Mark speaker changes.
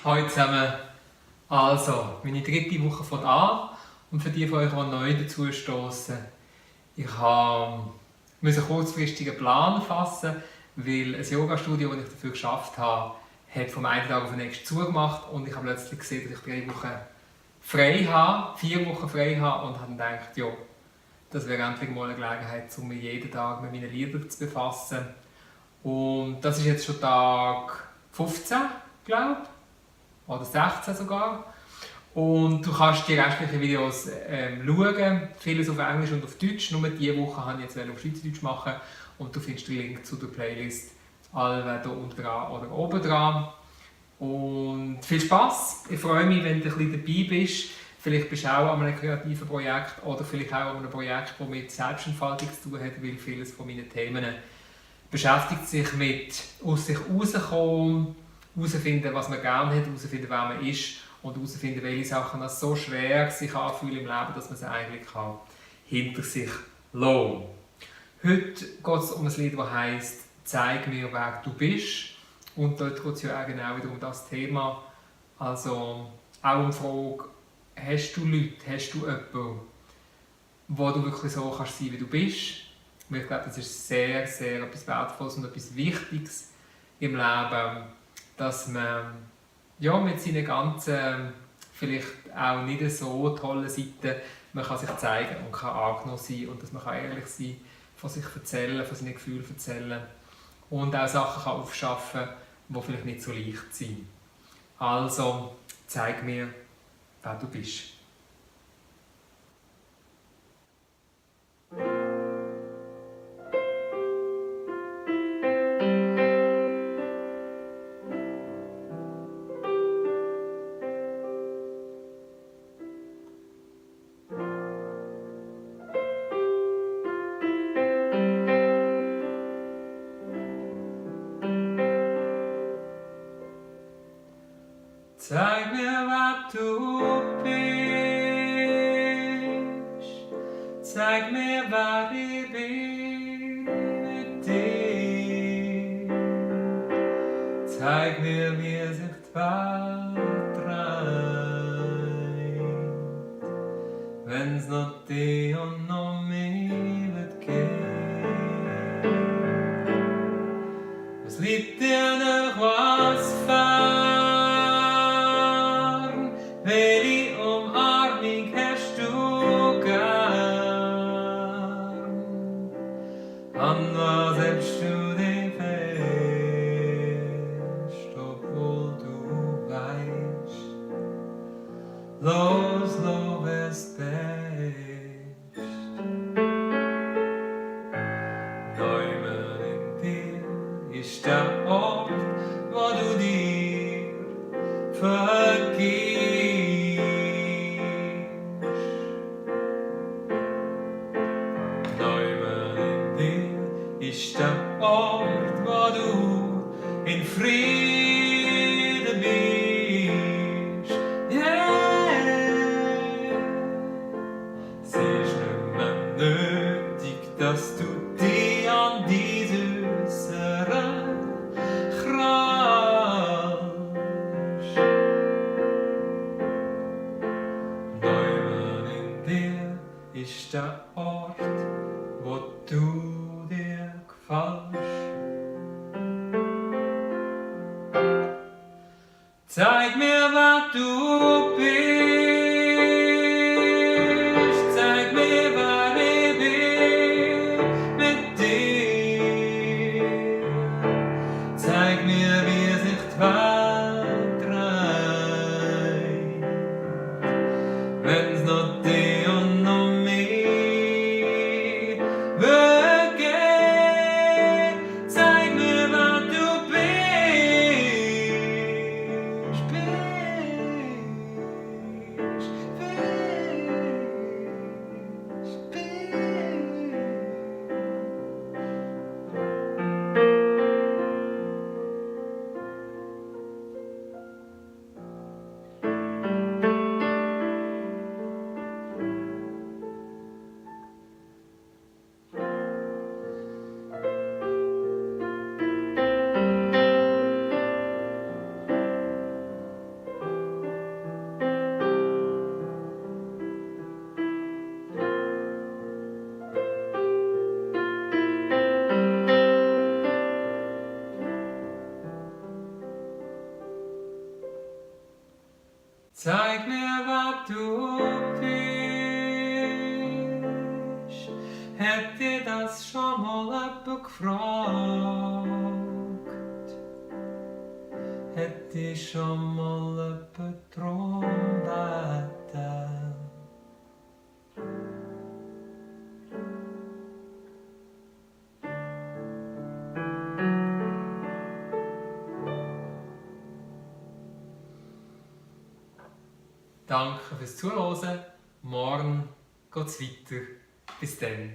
Speaker 1: Hallo zusammen. Also, meine dritte Woche fängt an und für die von euch, die neu dazu stoßen, ich musste kurzfristig einen Plan fassen, weil ein Yoga-Studio, das ich dafür geschafft habe, hat vom einen Tag auf den nächsten zugemacht und ich habe plötzlich gesehen, dass ich 3 Wochen frei habe, 4 Wochen frei habe und habe gedacht, ja, das wäre endlich mal eine Gelegenheit, um mich jeden Tag mit meinen Liedern zu befassen. Und das ist jetzt schon Tag 15, glaube ich. Oder 16 sogar. Und du kannst die restlichen Videos schauen, vieles auf Englisch und auf Deutsch. Nur diese Woche habe ich jetzt auf Schweizerdeutsch machen und du findest den Link zu der Playlist alle hier unten dran oder oben dran. Und viel Spaß! Ich freue mich, wenn du ein bisschen dabei bist. Vielleicht bist du auch an einem kreativen Projekt oder vielleicht auch an einem Projekt, das mit Selbstentfaltung zu tun hat, weil vieles von meinen Themen beschäftigt sich mit aus sich rauskommen, herausfinden, was man gerne hat, herausfinden, wer man ist und herausfinden, welche Sachen es so schwer sich anfühlen im Leben, dass man sie eigentlich hinter sich lassen. Heute geht es um ein Lied, das heisst «Zeig mir, wer du bist». Und dort geht es ja auch genau wieder um das Thema. Also auch um die Frage, hast du Leute, hast du jemanden, wo du wirklich so kannst sein, wie du bist? Und ich glaube, das ist sehr, sehr etwas Wertvolles und etwas Wichtiges im Leben, dass man ja, mit seinen ganzen, vielleicht auch nicht so tollen Seiten, man kann sich zeigen und kann angenommen sein und dass man ehrlich sein kann, von sich erzählen, von seinen Gefühlen erzählen und auch Sachen kann aufschaffen, die vielleicht nicht so leicht sind. Also, zeig mir, wer du bist. Zeig mir, wer du bist. Zeig mir, wer ich bin mit dir. Zeig mir, wie sich die Welt dreht, wenn's noch dich und noch mich wird geben. Was liegt dir nach was fern? Welche Umarmung hast du gern? An was hältst du dich fest, obwohl du weißt, los ist best. Neumen in dir ist der Ort, wo du dir vergibst. Neumen in dir ist der Ort, wo du in Frieden bist. Yeah. Es ist nicht mehr nötig, dass du dich an diese äußeren krallst. Neumen in dir ist der Ort, wo du dir gefällst. Zeig mir, wer du bist. Zeig mir, wer ich bin mit dir. Zeig mir, wie sich die Welt dreht, wenn's noch dich und noch mich wird geben. Zeig mir, wer du bist. Zeig mir, was du bist. Hätt dir das schon mal jemand gefragt? Hätt dich schon mal jemand drum gebeten? Danke fürs Zuhören. Morgen geht's weiter. Bis dann.